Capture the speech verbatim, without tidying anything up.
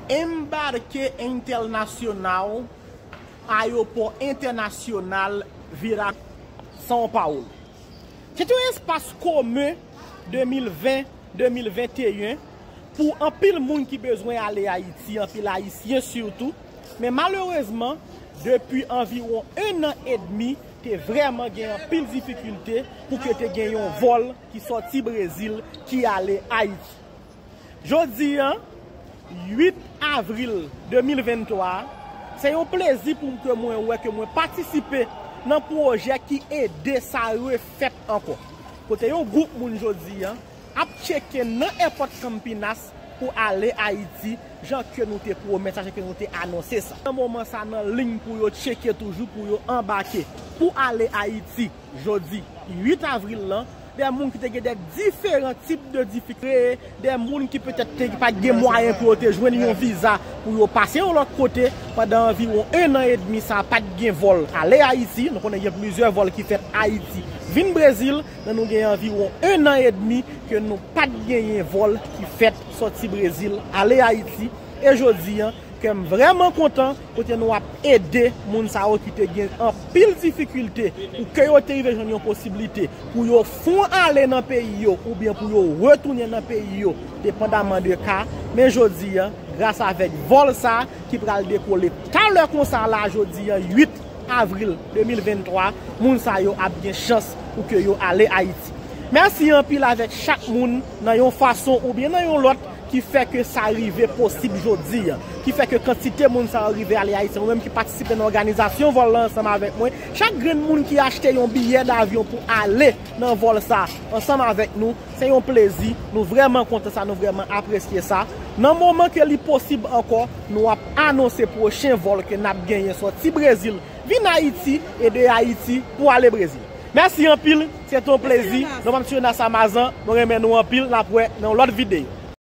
Embarque Internacional, ayewopò entènasyonal Vira São Paulo. Se te yon espas komen de mil ven, de mil venteyen pou anpil moun ki bezwen ale Ayiti, anpil Ayisyen sitou. Men malerezman, depi anviwon en an edmi, te vrèman gen anpil difikilte pou ke te gen yon vòl ki sòti Brezil ki ale Ayiti. Jodi a, uit avril de mil venntwa, se yon plezi pou m ke mwen wè ke mwen patisipe nan pwojè ki ede sa refèt ankò. Kote yon gwoup moun jodi a ap tcheke nan èpòt Campinas pou ale Ayiti, jan ke nou te pwomèt sa, jan ke nou te anonse sa. Nan moman sa, nan liy pou yo tcheke toujou, pou yo anbake, pou ale Ayiti jodi uit avril lan, de moun ki te gen de diferan tip de difikilte, de moun ki petèt te pa t gen mwayen pou yo te jwenn yon viza pou yo pase yon lòt kote pandan anviwon en an edmi sa, pa t gen vòl ale Ayiti. Nou konnen gen plizyè vòl ki fèt Ayiti vin Brezil, men nou gen anviwon en an edmi ke nou pa t genyen vòl ki fèt sòti Brezil ale Ayiti. E jodi a, ke m vrèman kontan kote nou ap ede moun sa yo ki te gen anpil difikilte pou ke yo te rive jwenn yon posiblite pou yo fon ale nan peyi yo oubyen pou yo retounen nan peyi yo, depandaman de ka. Men jodi a, gras avèk vòl sa ki pral dekole talè konsa la, jodi a, uit avril de mil venntwa, moun sa yo ap gen chans pou ke yo ale Ayiti. Mèsi anpil avèk chak moun nan yon fason oubyen nan yon lòt ki fè ke sa rive posib jodi a, ki fè ke kantite moun sa yo rive ale Ayiti. Ou menm ki patisipe nan òganizasyon vòl la ansanm avèk mwen, chak grenn moun ki achte yon biyè davyon pou ale nan vòl sa ansanm avèk nou, se yon plezi. Nou vrèman kontan sa, nou vrèman apresye sa. Nan moman ke li posib ankò, nou ap anonse pwochen vòl ke n ap genyen sòti Brezil vin Ayiti e de Ayiti pou ale Brezil. Mèsi anpil, se te yon plezi. Non pa m se Jonas Amazan, nou renmen nou anpil, n ap wè nan yon lòt videyo.